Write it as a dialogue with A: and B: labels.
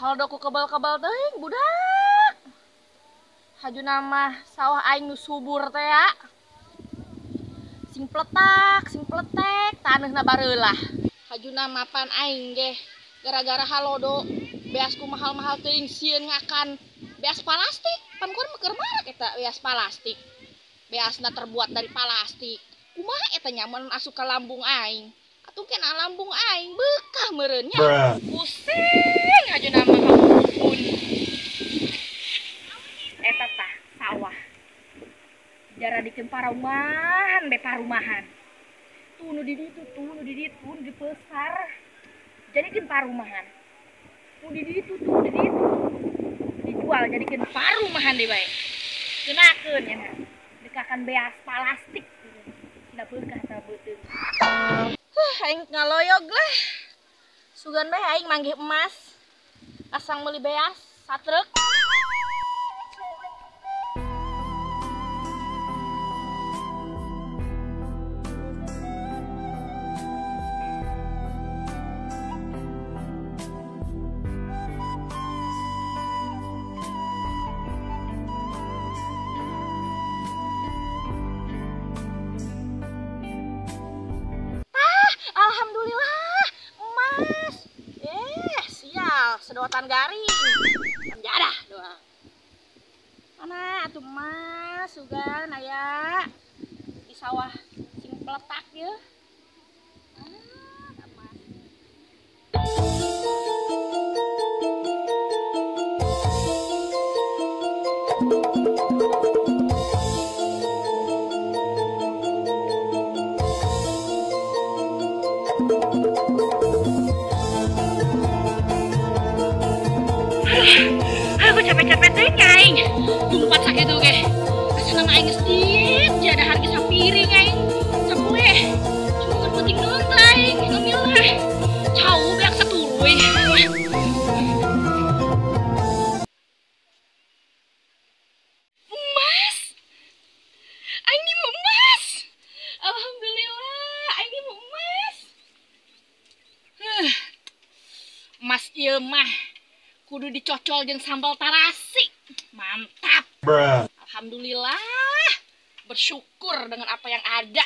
A: Halodo ku kebal-kebal teuing budak. Hajuna mah sawah aing nu subur teh ya. Sing pletak, sing pletek, taneuhna bareulah. Hajuna mapan aing ge gara-gara halodo beasku mahal-mahal teuing sieun ngakan beas plastik. Pan keur keur marak eta beas plastik. Beasna terbuat dari plastik. Kumaha eta nyaman asup ka lambung aing. Atuh kena lambung aing beukah meureun nya. Pusing hajuna mah pun. Eta tah sawah. Jaradikeun parumahan be parumahan. Tuh nu di ditu, tuh nu di ditu, nu di pesar. Jadikeun parumahan. Nu di ditu, tuh di ditu. Dijual jadikeun parumahan deui bae. Keunakeun nya. Dekakan beas plastik. Da beukah tah beuteung. Aing ngaloyog lah. Sugan bae aing manggih emas. Asang meuli beas satrek. Alhamdulillah, emas. Sial, sedotan garing. Jadah doang. Mana atuh emas, sugan aya di sawah sing peletak ye. Ah, emas. Aku capek-capek teh aing. Lumpat sakitu ge. Asana mah aing geus diet, jada harga sapiring aing. Sapoe. Cuma penting naon teh aing ngamil lah. Cau beak saturuy. Emas. Aing ni emas. Alhamdulillah, aing ni emas. Emas ieu mah kudu dicocol jeung sambal tarasi. Mantap. Bruh. Alhamdulillah, bersyukur dengan apa yang ada.